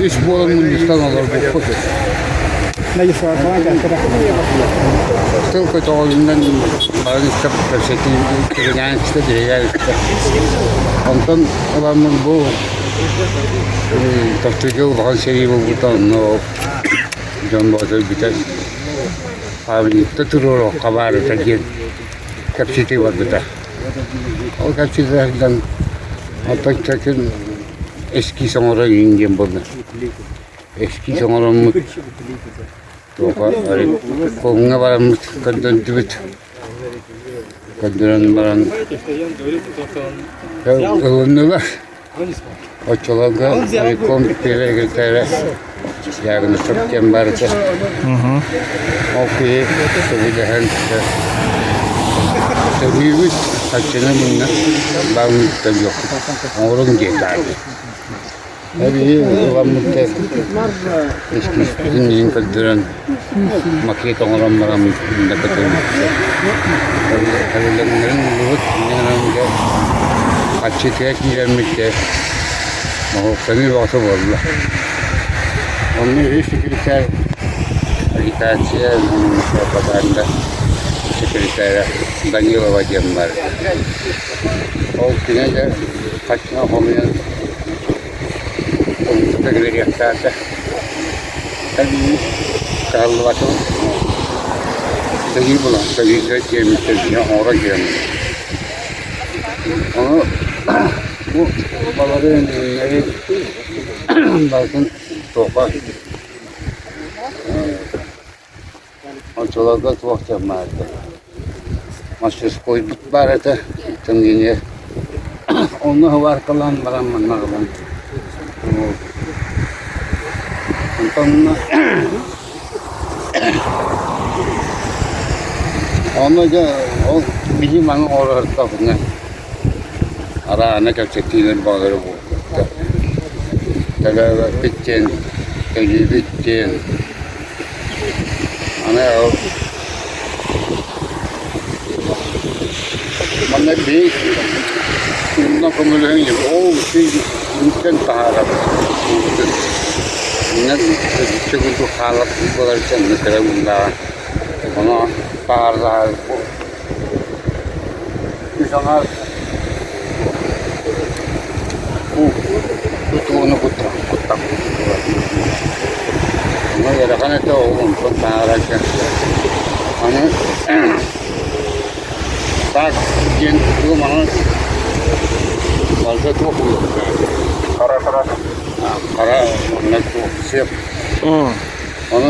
Үс буолан мунньустан олорбуппут. Тыл көтөҕөлүнэн баран истэ кэпсэтии тигинээн истэ биһигээн истэ. Онтон ыламмын бу тохтууга улахан сэрии буолбута онно дьон бөҕөтө өлбүтэ. Памятникта туруоруохха баар этэ диэн кэпсэтии барбыта. Ол кэпсэтии сылдьан оттон чэкин эскиз оҥорон иһин диэн буолла. Эскиз оҥороммут туоха колуҥҥа бараммыт көрдөрдүбүт. Көрдөрөн баран ылыннылар. Оччолорго райком секретаря Ягнышев диэн баар этэ. Ол киһи сөбүлэһэн төлүүбүт, харчыны мунна бааммыттан диэхпит, оҥоруҥ диэн баарды. Эбии ыламмыт эскизпитин иһин көрдөрөн макет оҥорон баран да көтөрбүттэр. Сөбүлэҥнэрин ыллыбыт, инньэ гынан дьэ аччытыгар киирэммит дьэ моһуоктаныы бөҕөтө буолла. Онно үһүс секретарь агитация пропаганда секретаря Данилова диэн баар. Ол кини дьэ хаччына хомуйан Кэлиэхтээтэ. Эбии кыһаллыбатым. Сэрии булан, сэриигэ диэммиттэр оҥоро диэммит. Ону бу балары иннэри барытын туохха Оччолорго туох диэн баар этэ, мастерскойбут баар этэ, инженер. Онно сыбааркалаан баран манна ылан онтон онно дьэ ол биһи маны оҥорордоохпутуна араана кэпсэтиилэр баҕалара буолбуттар. Төлөөбөппүт диэн, төлүүбүт диэн Аны манна биир онно көмөлөһөн ол сиртэн таһаарабыт уутун. Инньэ курдук хаалар буолар дьонно кыра муннааҕа. Ону таһаардаһар үс аҥаар тутууну куттаппыт Онно ыарахан этэ ол онтон таһаарарга. Аны так диэн тутуу маҥан барыта туох буолуохтаах хара хара манна туох сиэп ону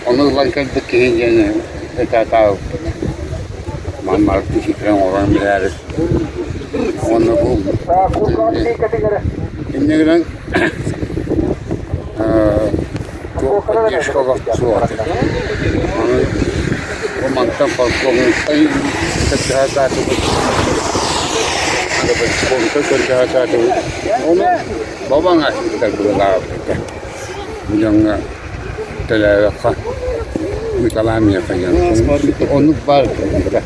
ону ылан кэлбит киһи диэн этаатаабыппыт. Манна киһитин оҥорон биһээри. Уонна бу инньэ гынан туох поддержка олох суох этэ. Аны бу мантан полковниктан көрдөһө саатыбыт, көрдөһө саатыбыт. Ону бабаҥ астыктар быһыылаабыт этэ. Бу дьоҥҥо төлөөбөххө ыыталаан миэхэ диэн оннук баар этэ.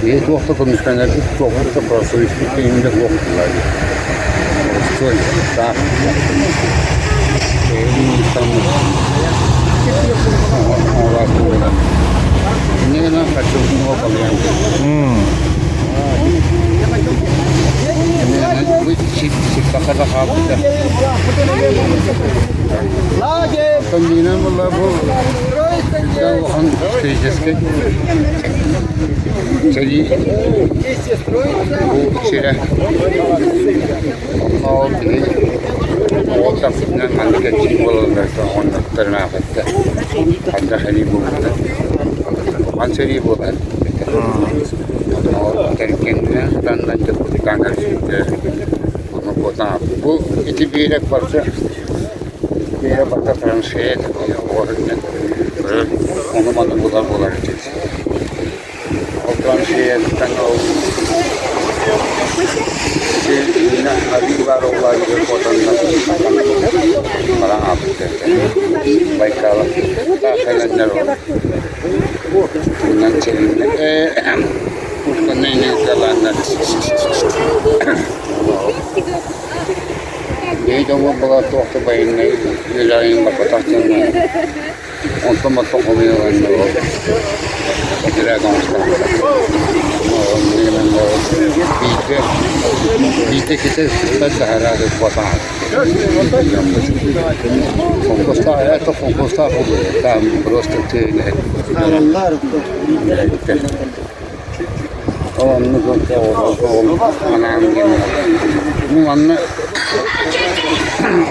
Киһи туох да көмүскэнэрбит туох да профсоюзпут киһинде суох буолар. Боростуой таах Инньэ гынан хаччыбытын балыйан Сиппакка да хаалбыта. Оттон миинэн буолла бу улахан физическэй сэрии бу сирэ онно киһи оҕо тахсытынан маннык кэпсиир буолаллар оҕонньоттор хайдах сэрии буолбута улахан сэрии буолар Тэркэннэ сытаннар дьокутаан көрсүбүттэрэ. Бу ити биэрэк барыта биэрэк барыта траншея оҕотунан ону-маны булар буолар этибит. Ол траншеяттан ол ити арыы баар оллаарыгар хотоннор баран хаалбыттар этэ. Байкала таах кэлэннэр ол Онон пушканнай ыыталааннар Биһи дьоммут буолан туох да байыннай үөрэҕин барбатах дьоҥҥо онтон мантан хомуйаланна ол этэрээт оҥостон биирдэ биирдэ китэ сыттар таһараады куотаан Холкуостаах это холкуостаах там просто ты Оннук анаан диэн бу манна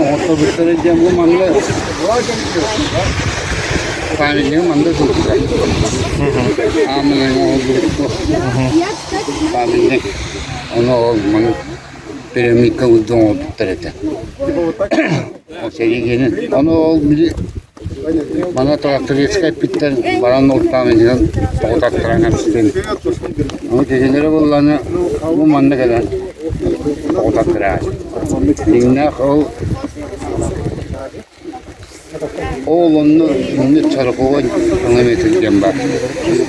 оҥорторбуттара диэн бу манна памятнигы манна турбута. Аамынан оҥорбут памятник ону ол маны пирамидка курдук оҥорбуттар этэ. Ол сэрии ону ол били Маны трактористка эппиттэр баран ултаан иһэн тоҕутаттаран кэбистин. Ону киһилэрэ буоллаҕына бу манна кэлэн тоҕутаттара. Дьиҥнээх ол ол онно инник сороковой километр диэн баар.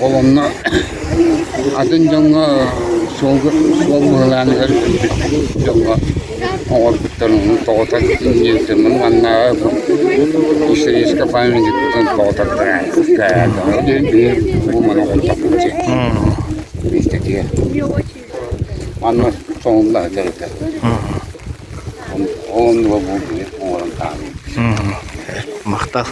Ол онно атын дьоҥҥо суолга суол быһылааныгар өлбүт дьоҥҥо оҥорбуттарын тоҕотон маннааҕы историческай памятниктан тоҕотортор бу маны оҥортохпут миэстэтигэр манна соһулла сылдьар этэ ол оннуга бу оҥорон таһаарбыт Махтал.